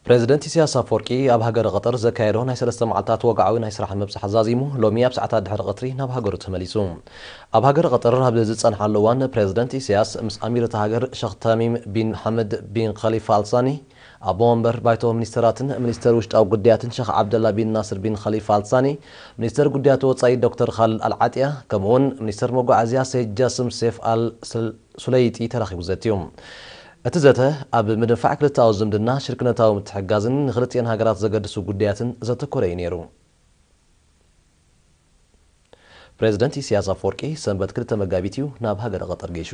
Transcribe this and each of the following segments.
ፕሬዚደንት ኢሳያስ ኣፈወርቂ ኣብ ሃገረ ቀጠር ዘካየዶ ናይ ሰለስተ መዓልታት ወግዓዊ ናይ ስራሕ ምብጻሕ ዛዚሙ፣ ሎሚ ኣብ ሰዓታት ድሕሪ ቀትሪ ናብ ሃገሩ ተመሊሱ። ኣብ ሃገረ ቀጠር ኣብ ዝጸንሓሉ እዋን፣ ፕሬዚደንት ኢሳያስ ምስ ኣሚር እታ ሃገር ሸኽ ተሚም ቢን ሓመድ ቢን ኸሊፋ ኣልሳኒ፣ ኣቦ ወንበር ባይቶ ሚኒስተራትን ሚኒስተር ውሽጣዊ ጉዳያትን ሸኽ ዓብደላ ቢን ናስር ቢን ኸሊፋ ኣልሳኒ፣ ሚኒስተር ጉዳያት ወጻኢ ዶክተር ኻልድ ኣልዓጥያ፣ ከምኡውን ሚኒስተር መጓዓዝያ ሰይድ ጃስም ሴፍ ኣል ስል-፣ ሱለይጢ ተራኺቡ ዘትዩ። እቲ ዘተ ኣብ ምድንፋዕ ክልተኣዊ ዝምድና፣ ሽርክነታዊ ምትሕግጋዝን ንክልቲኤን ሃገራት ዘገድሱ ጉዳያትን ዘተኮረ እዩ ነይሩ። ፕሬዚደንት ኢሳያስ ኣፈወርቂ ሰንበት ክልተ መጋቢት እዩ ናብ ሃገረ ቀጠር ገይሹ።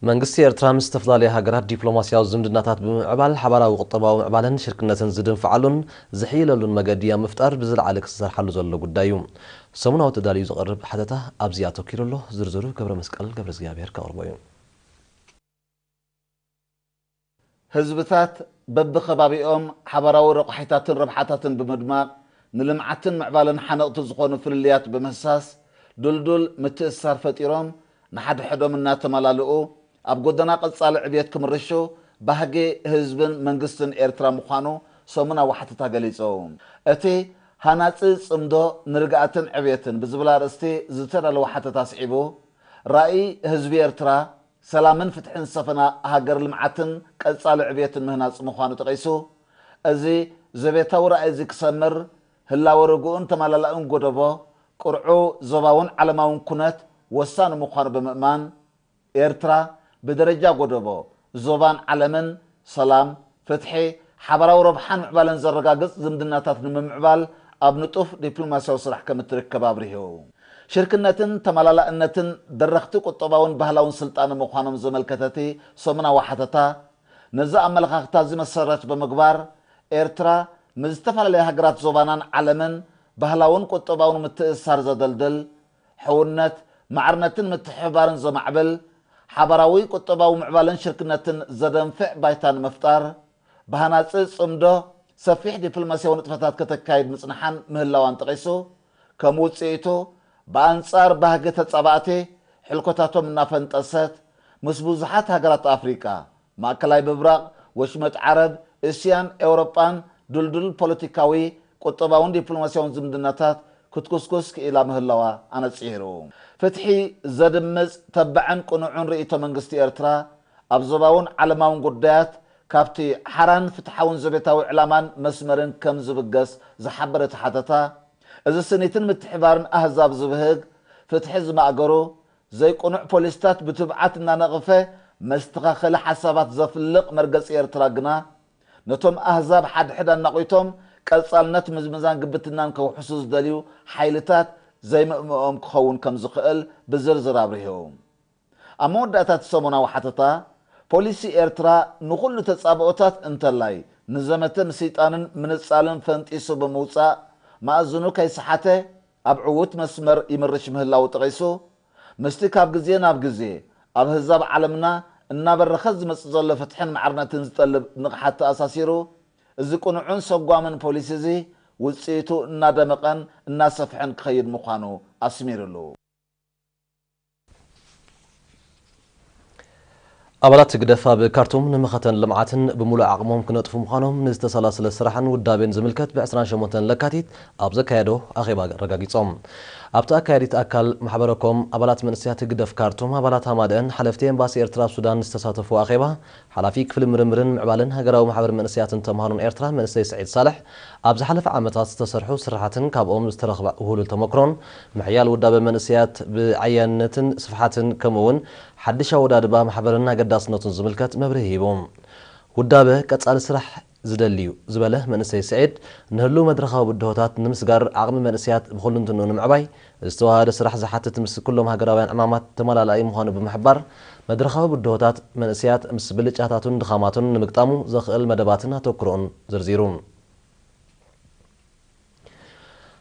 መንግስቲ ኤርትራ ምስ ዝተፈላለያ ሃገራት ዲፕሎማስያዊ ዝምድናታት ብምምዕባል፣ ሓባራዊ ቁጠባዊ ምዕባለን ሽርክነትን ዝድንፍዓሉን ዝሕይለሉን መገዲ ኣብ ምፍጣር ብዝለዓለ ክሰርሓሉ ዘሎ ጉዳይ እዩ። ሰሙናዊ ተዳልዩ ዝቐርብ ሓተታ ኣብዚ ኣተኪሩ ኣሎ። ዝርዝሩ ገብረ መስቀል ገብረ እግዚኣብሔር ከቕርቦ እዩ። ህዝብታት በብኸባቢኦም ሓባራዊ ረቋሒታትን ረብሓታትን ብምድማቕ፣ ንልምዓትን ምዕባለን ሓነቕቲ ዝኾኑ ፍልልያት ብምህሳስ፣ ድልዱል ምትእስሳር ፈጢሮም፣ ንሓድሕዶም እናተመላልኡ፣ ኣብ ጎደና ቀጻሊ ዕብየት ክምርሹ ባህጊ ህዝብን መንግስትን ኤርትራ ምዃኑ ሰሙናዊ ሓተታ ገሊጹ። እቲ ሃናጺ ጽምዶ ንርግኣትን ዕብየትን ብዝብል ኣርእስቲ ዝተዳለወ ሓተታ ኣስዒቡ፣ ራእይ ህዝቢ ኤርትራ ሰላምን ፍትሕን ዝሰፈና ሃገር፣ ልምዓትን ቀጻሊ ዕብየትን ምህናጽ ምዃኑ ጠቒሱ፣ እዚ ዘቤታዊ ራእይ እዚ ክሰምር፣ ህላወ ርጉእን ተመላላእን ጎደቦ፣ ቅርዑ ዞባውን ዓለማውን ኩነት ወሳኒ ምዃኑ ብምእማን፣ ኤርትራ ብደረጃ ጎደቦ፣ ዞባን ዓለምን ሰላም፣ ፍትሒ፣ ሓባራዊ ረብሓን ምዕባለን ዘረጋግጽ ዝምድናታት ንምምዕባል ኣብ ንጡፍ ዲፕሎማስያዊ ስራሕ ከም እትርከብ ኣብሪሁ። ሽርክነትን ተመላላእነትን ደረኽቲ ቁጠባውን ባህላውን ስልጣነ ምዃኖም ዘመልከተ እቲ ሰሙናዊ ሓተታ፣ ነዚ ኣመለኻኽታ እዚ መሰረት ብምግባር፣ ኤርትራ ምስ ዝተፈላለያ ሃገራት ዞባናን ዓለምን ባህላውን ቁጠባውን ምትእስሳር ዘደልድል፣ ሕውነት፣ ማዕርነትን ምትሕብባርን ዘማዕብል፣ ሓባራዊ ቁጠባዊ ምዕባለን ሽርክነትን ዘደንፍዕ ባይታ ንምፍጣር፣ ብሃናጺ ጽምዶ ሰፊሕ ዲፕሎማስያዊ ንጥፈታት ከተካይድ ምጽንሓን ምህላዋን ጠቒሱ፣ ከም ውጽኢቱ፣ ብኣንጻር ባህጊ ተጻባእቲ ሕልኮታቶም እናፈንጠሰት፣ ምስ ብዙሓት ሃገራት ኣፍሪቃ፣ ማእከላይ ምብራቕ፣ ወሽመጥ ዓረብ፣ እስያን ኤውሮጳን ድልዱል ፖለቲካዊ፣ ቁጠባውን ዲፕሎማስያውን ዝምድናታት ክትኩስኩስ ክኢላ ምህላዋ ኣነጺሩ። ፍትሒ ዘድምጽ ተባዕን ቅኑዕን ርእይቶ መንግስቲ ኤርትራ ኣብ ዞባውን ዓለማውን ጉዳያት ካብቲ ሓራን ፍትሓውን ዘቤታዊ ዕላማን መስመርን ከም ዝብገስ ዝሓበረ እቲ ሓተታ፣ እዚ ስኒትን ምትሕባርን ኣህዛብ ዝብህግ፣ ፍትሒ ዝማእገሩ፣ ዘይቅኑዕ ፖሊስታት ብትብዓት እናነቕፈ መስተኻኸሊ ሓሳባት ዘፍልቕ መርገጺ ኤርትራ ግና፣ ነቶም ኣህዛብ ሓድሕድ ኣናቒቶም ቀጻልነት ምዝምዛን ግብትናን ከውሕሱ ዝደልዩ ሓይልታት ዘይምእምኦም ክኸውን ከም ዝኽእል ብዝርዝር ኣብሪሁ። ኣብ መወዳእታ እቲ ሰሙናዊ ሓተታ፣ ፖሊሲ ኤርትራ ንኹሉ ተጻብኦታት እንተላይ ንዘመተ ምስይጣንን ምንጻልን ፈንጢሱ ብምውጻእ፣ መኣዝኑ ከይሰሓተ ኣብ ዕዉት መስመር ይምርሽ ምህላዉ ጠቒሱ፣ ምስቲ ካብ ግዜ ናብ ግዜ ኣብ ህዛብ ዓለምና እናበረኸ ዝመጽእ ዘሎ ፍትሕን ማዕርነትን ዝጠልብ ንቕሓት ተኣሳሲሩ፣ እዚ ቅኑዕን ሰጓምን ፖሊሲ እዚ ውጽኢቱ እናደመቐን እናሰፍሐን ክኸይድ ምዃኑ ኣስሚሩሉ። ኣባላት ህግደፍ ኣብ ካርቱም ንመኸተን ልምዓትን ብምሉእ ዓቕሞም ክነጥፉ ምዃኖም ንዝተሰላሰለ ስራሕን ውዳቤን ዝምልከት ብ ዕስራን ሸሞንተን ለካቲት ኣብ ዘካየዶ ኣኼባ ኣረጋጊጾም። ኣብቲ ኣካያዲት ኣካል ማሕበረኮም፣ ኣባላት መንእሰያት ህግደፍ ካርቱም፣ ኣባላት ሃማደአን ሓለፍቲ ኤምባሲ ኤርትራ ኣብ ሱዳን ዝተሳተፉ ኣኼባ፣ ሓላፊ ክፍሊ ምርምርን ምዕባለን ሃገራዊ ማሕበር መንእሰያትን ተምሃሮን ኤርትራ መንእሰይ ስዒድ ሳልሕ፣ ኣብ ዝሓለፈ ዓመታት ዝተሰርሑ ስራሓትን ካብኦም ዝተረኽበ ውህሉል ተመክሮን፣ ምሕያል ውዳበ መንእሰያት ብዓያነትን ስፍሓትን፣ ከምኡ እውን ሓድሽ ኣወዳድባ ማሕበርን ኣገዳስነቱን ዝምልከት መብርሂ ሂቡ። ውዳበ ቀጻሊ ስራሕ ዝደሊ እዩ ዝበለ መንእሰይ ስዒድ፣ ንህሉው መድረኻዊ ብድሆታት ንምስጋር፣ ዓቕሚ መንእሰያት ብኹልንትንኡ ንምዕባይ ዝተዋሃደ ስራሕ ዝሓትት ምስ ኩሎም ሃገራውያን ዕማማት ተመላላኢ ምዃኑ ብምሕባር፣ መድረኻዊ ብድሆታት መንእሰያት ምስ ብልጫታቱን ድኻማቱን ንምግጣሙ ዘኽእል መደባትን ኣተኩሮኡን ዘርዚሩ።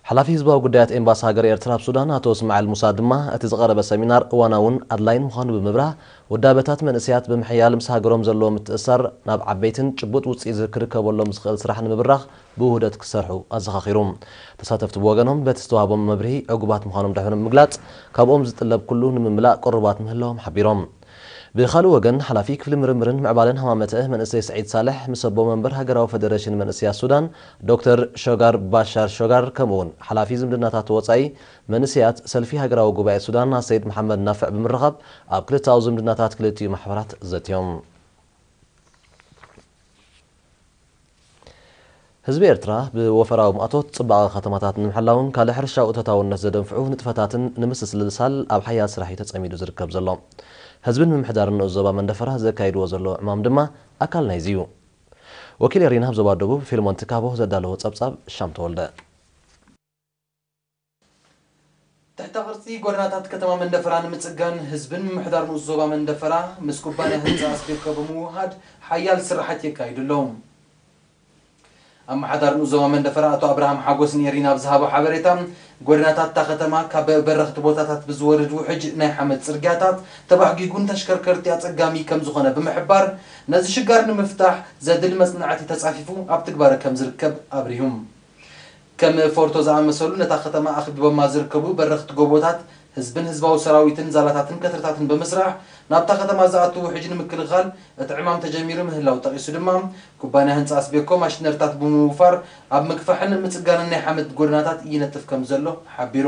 ሓላፊ ህዝባዊ ጉዳያት ኤምባሲ ሃገር ኤርትራ ኣብ ሱዳን ኣቶ እስማዒል ሙሳ ድማ፣ እቲ ዝቐረበ ሰሚናር እዋናውን ኣድላይን ምዃኑ ብምብራህ፣ ውዳበታት መንእሰያት ብምሕያል ምስ ሃገሮም ዘለዎ ምትእስሳር ናብ ዓበይትን ጭቡጥ ውጽኢት ክርከበሎም ዝኽእል ስራሕ ንምብራኽ ብውህደት ክሰርሑ ኣዘኻኺሩ። ተሳተፍቲ ብወገኖም በቲ ዝተዋህቦም መብርሂ ዕጉባት ምዃኖም ድሕሪ ምግላጽ፣ ካብኦም ዝጥለብ ኩሉ ንምምላእ ቅሩባት ምህላዎም ሓቢሮም። ብኻልእ ወገን፣ ሓላፊ ክፍሊ ምርምርን ምዕባለን ሃማመተ መንእሰይ ስዒድ ሳልሕ ምስ ኣቦ መንበር ሃገራዊ ፈደረሽን መንእሰያት ሱዳን ዶክተር ሾጋር ባሻር ሾጋር፣ ከምኡውን ሓላፊ ዝምድናታት ወጻኢ መንእሰያት ሰልፊ ሃገራዊ ጉባኤ ሱዳን ኣሰይድ መሓመድ ናፍዕ ብምርኻብ፣ ኣብ ክልተኣዊ ዝምድናታት ክልቲኡ ማሕበራት ዘትዮም። ህዝቢ ኤርትራ ብወፈራዊ ማእቶት ጽባቐ ከተማታት ንምሕላውን ካልእ ሕርሻዊ ተታውነት ዘደንፍዑ ንጥፈታትን ንምስልሳል ኣብ ሓያል ስራሕ እዩ ተጸሚዱ ዝርከብ ዘሎ። ህዝብን ምምሕዳርን ንኡስ ዞባ መንደፈራ ዘካይድዎ ዘለዉ ዕማም ድማ ኣካል ናይዚ እዩ። ወኪል ኤሪና ኣብ ዞባ ደቡብ ፊልሞን ትካቦ ዘዳለዎ ጸብጻብ ሻም ተወልደ። ትሕተ ቅርጺ ጎደናታት ከተማ መንደፈራ ንምጽጋን ህዝብን ምምሕዳር ንኡስ ዞባ መንደፈራ ምስ ኩባንያ ህንጻ ኣስቤኮ ብምውሃድ ሓያል ስራሓት የካይዱ ኣለዉ። ኣመሓዳር ንኡስ ዞባ መንደፈራ ኣቶ ኣብርሃም ሓጎስ ንኤሪና ኣብ ዝሃቦ ሓበሬታ፣ ጎደናታት እታ ከተማ ካብ በረኽቲ ቦታታት ብዝወርድ ውሕጅ ናይ ሓመድ ጽርግያታት ተባሕጊጉን ተሽከርከርቲ ኣጸጋሚ ከም ዝኾነ ብምሕባር፣ ነዚ ሽጋር ንምፍታሕ ዘድሊ መጽናዕቲ ተጻፊፉ ኣብ ትግባረ ከም ዝርከብ ኣብሪሁ። ከም ፎርቶ ዝኣመሰሉ ነታ ከተማ ኣኽቢቦማ ዝርከቡ በረኽቲ ጎቦታት፣ ህዝብን ህዝባዊ ሰራዊትን ዛላታትን ከትርታትን ብምስራሕ ናብታ ከተማ ዝኣቱ ውሕጅ ንምክልኻል እቲ ዕማም ተጀሚሩ ምህላው ጠቒሱ ድማ፣ ኩባንያ ህንጻ ኣስቤኮ ማሽነሪታት ብምውፋር ኣብ ምግፋሕን ምጽጋንን ናይ ሓመድ ጎደናታት ይነጥፍ ከም ዘሎ ሓቢሩ።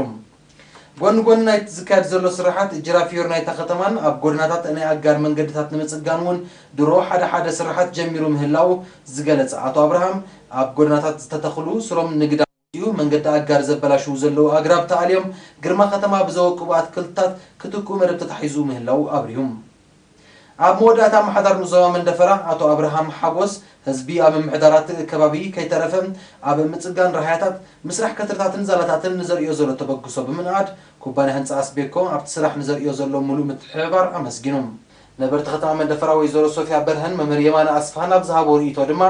ጎኒ ጎኒ ናይቲ ዝካየድ ዘሎ ስራሓት፣ ጅራፊዮር ናይታ ከተማን ኣብ ጎደናታት ናይ ኣጋር መንገድታት ንምጽጋን እውን ድሮ ሓደ ሓደ ስራሓት ጀሚሩ ምህላው ዝገለጸ ኣቶ ኣብርሃም፣ ኣብ ጎደናታት ዝተተኽሉ ስሮም ንግዳ እዩ፣ መንገዲ ኣጋር ዘበላሽዉ ዘለዉ ኣግራብ ተኣልዮም፣ ግርማ ከተማ ብዘወቅቡ ኣትክልትታት ክትክኡ መደብ ተታሒዙ ምህላው ኣብሪሁ። ኣብ መወዳእታ ኣመሓዳር ንዞባ መንደፈራ ኣቶ ኣብርሃም ሓጎስ፣ ህዝቢ ኣብ ምምሕዳራት ከባቢ ከይተረፈ ኣብ ምጽጋን ራህያታት፣ ምስራሕ ከትርታትን ዛላታትን ንዘርእዮ ዘሎ ተበግሶ ብምንኣድ፣ ኩባንያ ህንጻ ኣስቤኮ ኣብቲ ስራሕ ንዘርእዮ ዘሎ ምሉእ ምትሕብባር ኣመስጊኑ። ነበርቲ ከተማ መንደፈራ ወይዘሮ ሶፊያ በርሀን መምህር የማነ ኣስፍሃን ኣብ ዝሃቦ ርእይቶ ድማ፣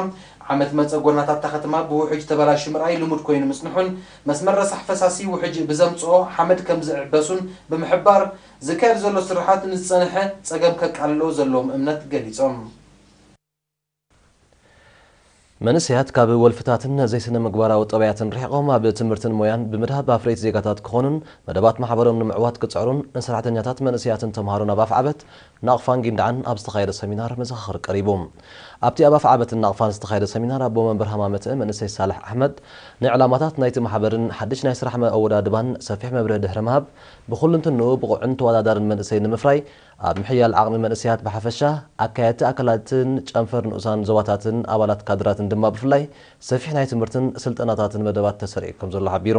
ዓመት መጸ ጎደናታት እታ ከተማ ብውሕጅ ተበላሹ ምርኣይ ልሙድ ኮይኑ ምጽንሑን፣ መስመር ረሳሕ ፈሳሲ ውሕጅ ብዘምጽኦ ሓመድ ከም ዝዕበሱን ብምሕባር፣ ዝካየድ ዘሎ ስርሓት ንዝጸንሐ ጸገም ከቃልሎ ዘለዎም እምነት ገሊጾም። መንእሰያት ካብ ወልፍታትን ዘይስነ ምግባራዊ ጠባያትን ርሒቖም ኣብ ትምህርትን ሞያን ብምድሃብ ኣፍረይቲ ዜጋታት ክኾኑን መደባት ማሕበሮም ንምዕዋት ክጽዕሩን ንሰራሕተኛታት መንእሰያትን ተምሃሮን ኣብ ኣፍዓበት ናቕፋን ጊንዳዕን ኣብ ዝተኻየደ ሰሚናር መዘኻኽር ቀሪቡ። ኣብቲ ኣብ ኣፍዓበትን ናቕፋን ዝተኻየደ ሰሚናር ኣቦ መንበር ሃማመተ መንእሰይ ሳልሕ ኣሕመድ ንዕላማታት ናይቲ ማሕበርን ሓድሽ ናይ ስራሕ ኣወዳድባን ሰፊሕ መብርሂ ድሕሪ ምሃብ፣ ብኹልንትንኡ ብቑዕን ተወዳዳርን መንእሰይ ንምፍራይ ኣብ ምሕያል ዓቕሚ መንእሰያት ብሓፈሻ፣ ኣካየድቲ ኣካላትን ጨንፈር ንኡሳን ዞባታትን ኣባላት ካድራትን ድማ ብፍላይ ሰፊሕ ናይ ትምህርትን ስልጠናታትን መደባት ተሰሪዑ ከም ዘሎ ሓቢሩ።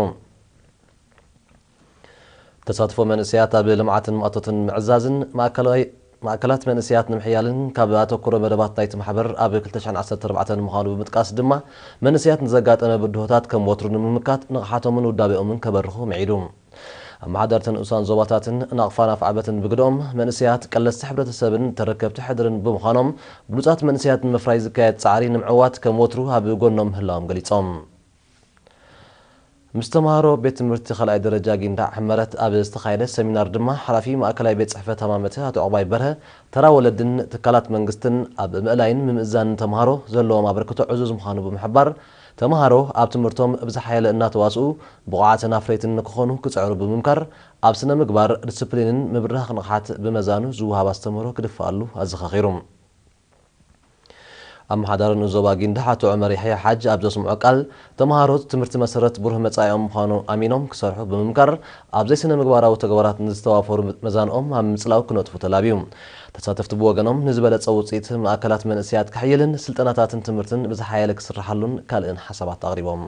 ተሳትፎ መንእሰያት ኣብ ልምዓትን ማእቶትን ምዕዛዝን ማእከላዊ-፣ ማእከላት መንእሰያት ንምሕያልን ካብ ኣተኩሮ መደባት ናይቲ ማሕበር ኣብ ክልተ ሽሕን ዓሰርተ ኣርባዕተን ምዃኑ ብምጥቃስ ድማ፣ መንእሰያት ንዘጋጠመ ብድሆታት ከም ወትሩ ንምምካት ንቕሓቶምን ውዳቤኦምን ከበርኹ ምዒዱ። ኣመሓደርትን ንኡሳን ዞባታትን ናቕፋን ኣፍዓበትን ብግደኦም፣ መንእሰያት ቀለስቲ ሕብረተሰብን ተረከብቲ ሕድርን ብምዃኖም፣ ብሉጻት መንእሰያት ንምፍራይ ዝካየድ ጻዕሪ ንምዕዋት ከም ወትሩ ኣብ ጎኖም ምህላዎም ገሊጾም። ምስ ተምሃሮ ቤት ትምህርቲ ካልኣይ ደረጃ ጊንዳዕ ሕመረት ኣብ ዝተኻየደ ሰሚናር ድማ፣ ሓላፊ ማእከላይ ቤት ጽሕፈት ሃማመተ ኣቶ ዕቑባይ በርሀ፣ ተራ ወለድን ትካላት መንግስትን ኣብ ምእላይን ምምእዛንን ተምሃሮ ዘለዎም ኣበርክቶ ዕዙዝ ምዃኑ ብምሕባር፣ ተምሃሮ ኣብ ትምህርቶም ብዝሓየለ እናተዋስኡ ብቑዓትን ኣፍረይትን ንክኾኑ ክጽዕሩ ብምምካር፣ ኣብ ስነ ምግባር፣ ዲስፕሊንን ምብራኽ ንቕሓት ብመዛኑ ዝወሃብ ኣስተምህሮ ክድፍኣሉ ኣዘኻኺሩ። ኣመሓዳሪ ንኡስ ዞባ ጊንዳዕ ኣቶ ዑመር የሕያ ሓጅ ኣብ ዘስምዖ ቃል፣ ተምሃሮ ትምህርቲ መሰረት ብሩህ መጻኢኦም ምዃኑ ኣሚኖም ክሰርሑ ብምምካር፣ ኣብ ዘይስነ ምግባራዊ ተግባራት ንዝተዋፈሩ መዛንኦም ኣብ ምጽላው ክነጥፉ ተላብዩ። ተሳተፍቲ ብወገኖም፣ ንዝበለጸ ውጽኢት ማእከላት መንእሰያት ክሕይልን ስልጠናታትን ትምህርትን ብዝሓየለ ክስርሓሉን ካልእን ሓሳባት ኣቕሪቦም።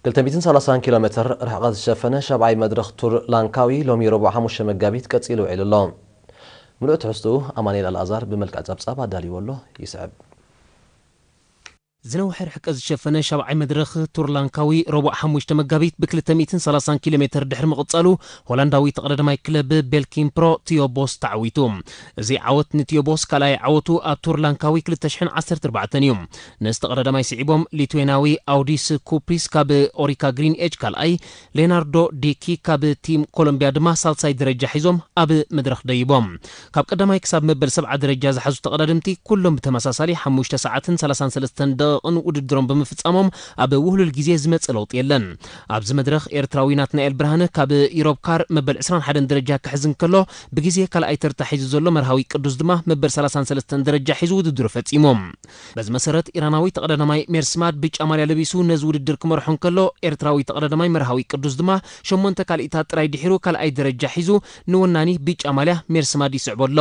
ክልተ ሚእትን ሰላሳን ኪሎ ሜትር ርሕቐት ዝሸፈነ ሻብዓይ መድረኽ ቱር ላንካዊ ሎሚ ረቡዕ ሓሙሽተ መጋቢት ቀጺሉ ውዒሉ ኣሎ። ምሉእ ትሕዝትኡ ኣማኑኤል ኣልኣዛር ብመልክዕ ጸብጻብ ኣዳልይዎ ኣሎ፣ ይስዕብ። ዝነውሐ ርሕቀት ዝሸፈነ ሻብዓይ መድረኽ ቱር ላንካዊ ረቡዕ ሓሙሽተ መጋቢት ብ ክልተ ሚእትን ሰላሳን ኪሎ ሜትር ድሕሪ ምቕጻሉ፣ ሆላንዳዊ ተቐዳዳማይ ክለብ ቤልኪን ፕሮ ቲዮ ቦስ ተዓዊቱ። እዚ ዓወት ንቲዮ ቦስ ካልኣይ ዓወቱ ኣብ ቱር ላንካዊ ክልተ ሽሕን ዓሰርተ ኣርባዕተን እዩ። ነዚ ተቐዳዳማይ ስዒቦም ሊትዌናዊ ኣውዲስ ኩፕሪስ ካብ ኦሪካ ግሪን ኤጅ ካልኣይ፣ ሌናርዶ ዲኪ ካብ ቲም ኮሎምቢያ ድማ ሳልሳይ ደረጃ ሒዞም ኣብ መድረኽ ደይቦም። ካብ ቀዳማይ ክሳብ መበል ሰብዓ ደረጃ ዝሓዙ ተቐዳደምቲ ኩሎም ብተመሳሳሊ ሓሙሽተ ሰዓትን ሰላሳን ሰለስተን ደቂቕን ውድድሮም ብምፍጻሞም ኣብ ውህሉል ግዜ ዝመጸ ለውጢ የለን። ኣብዚ መድረኽ ኤርትራዊ ናትናኤል ብርሃነ ካብ ኢሮብ ካር መበል ዕስራን ሓደን ደረጃ ክሕዝ እንከሎ፣ ብግዜ ካልኣይ ተርታ ሒዙ ዘሎ መርሃዊ ቅዱስ ድማ መበል ሰላሳን ሰለስተን ደረጃ ሒዙ ውድድሩ ፈጺሙ። በዚ መሰረት ኢራናዊ ተቐዳዳማይ ሜርስማድ ብጫ ማልያ ለቢሱ ነዚ ውድድር ክመርሖ እንከሎ፣ ኤርትራዊ ተቐዳዳማይ መርሃዊ ቅዱስ ድማ ሸሞንተ ካልኢታት ጥራይ ድሒሩ ካልኣይ ደረጃ ሒዙ ንወናኒ ብጫ ማልያ ሜርስማድ ይስዕቦ ኣሎ።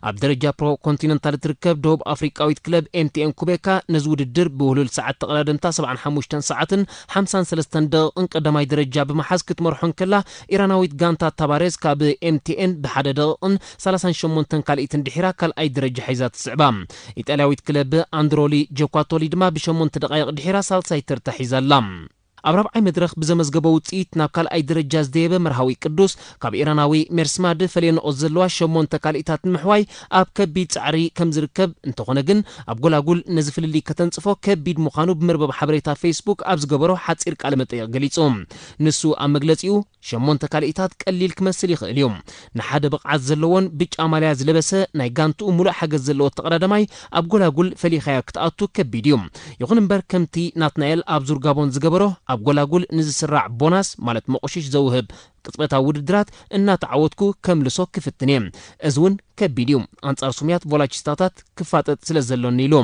ኣብ ደረጃ ፕሮ ኮንቲነንታል እትርከብ ደቡብ ኣፍሪቃዊት ክለብ ኤምቲኤን ኩቤካ ነዚ ውድድር ብውህሉል ሰዓት ተቐዳደምታ ሰብዓን ሓሙሽተን ሰዓትን ሓምሳን ሰለስተን ደቂቕን ቀዳማይ ደረጃ ብምሓዝ ክትመርሖ እንከላ፣ ኢራናዊት ጋንታ ታባሬዝ ካብ ኤምቲኤን ብሓደ ደቂቕን ሰላሳን ሸሞንተን ካልኢትን ድሒራ ካልኣይ ደረጃ ሒዛ ትስዕባ። ኢጣልያዊት ክለብ ኣንድሮሊ ጆኳቶሊ ድማ ብሸሞንተ ደቃይቕ ድሒራ ሳልሳይ ተርታ ሒዛ ኣላ። ኣብ ራብዓይ መድረኽ ብዘመዝገቦ ውጽኢት ናብ ካልኣይ ደረጃ ዝደየበ መርሃዊ ቅዱስ፣ ካብ ኢራናዊ ሜርስማድ ፈለየ ነቑጽ ዘለዋ ሸሞንተ ካልኢታት ንምሕዋይ ኣብ ከቢድ ጻዕሪ ከም ዝርከብ፣ እንተኾነ ግን ኣብ ጎላጉል ነዚ ፍልልይ ከተንጽፎ ከቢድ ምዃኑ ብመርበብ ሓበሬታ ፌስቡክ ኣብ ዝገበሮ ሓጺር ቃለ መጠይቕ ገሊጹ። ንሱ ኣብ መግለጺኡ፣ ሸሞንተ ካልኢታት ቀሊል ክመስል ይኽእል እዩ። ንሓደ ብቕዓት ዘለዎን ብጫ ማልያ ዝለበሰ ናይ ጋንትኡ ሙሉእ ሓገዝ ዘለዎ ተቐዳዳማይ ኣብ ጎላጉል ፈሊኻዮ ክትኣቱ ከቢድ እዩ። ይኹን እምበር ከምቲ ናትናኤል ኣብ ዙር ጋቦን ዝገበሮ ኣብ ጎላጉል ንዝስራዕ ቦናስ ማለት መቑሽሽ ዘውህብ ቅጽበታዊ ውድድራት እናተዓወትኩ ከምልሶ ክፍትን እየ። እዚ እውን ከቢድ እዩ። ኣንጻር ስሙያት ቮላቺስታታት ክፋጠጥ ስለ ዘሎኒ ኢሉ።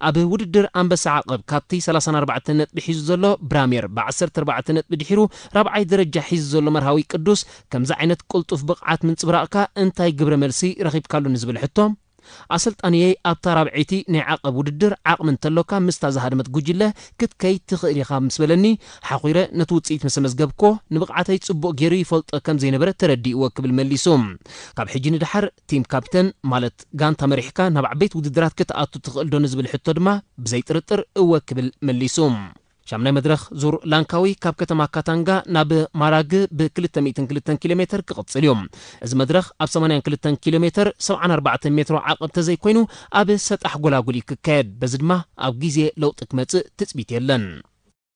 ኣብ ውድድር ኣንበሳ ዓቐብ ካብቲ ሰላሳን ኣርባዕተን ነጥቢ ሒዙ ዘሎ ብራሜር ብ ዓሰርተ ኣርባዕተ ነጥቢ ድሒሩ ራብዓይ ደረጃ ሒዙ ዘሎ መርሃዊ ቅዱስ ከምዚ ዓይነት ቅልጡፍ ብቕዓት ምንጽብራቕካ እንታይ ግብረ መልሲ ረኺብካሉ ንዝብል ሕቶ ኣሰልጣንየይ ኣብታ ራብዐይቲ ናይ ዓቐብ ውድድር ዓቕሚ እንተሎካ ምስታ ዝሃደመት ጉጅለ ክትከይድ ትኽእል ኢኻ ምስ በለኒ ሓኺረ ነቲ ውጽኢት ምስ ኣመዝገብኮ ንብቕዓተይ ጽቡቕ ገይሩ ይፈልጦ ከም ዘይነበረ ተረዲእዎ ክብል መሊሱ። ካብ ሕጂ ንደሓር ቲም ካፕተን ማለት ጋንታ መሪሕካ ናብ ዓበይቲ ውድድራት ክትኣቱ ትኽእል ዶ ንዝብል ሕቶ ድማ ብዘይጥርጥር እወ ክብል መሊሱ። ሻምናይ መድረኽ ዙር ላንካዊ ካብ ከተማ ካታንጋ ናብ ማራግ ብ ክልተ ሚእትን ክልተን ኪሎ ሜትር ክቕጽል እዩ። እዚ መድረኽ ኣብ ሰማንያን ክልተን ኪሎ ሜትር ሰብዓን ኣርባዕተን ሜትሮ ዓቐብ ተዘይኮይኑ ኣብ ሰጣሕ ጎላጉል እዩ ክካየድ። በዚ ድማ ኣብ ግዜ ለውጢ ክመጽእ ትጽቢት የለን።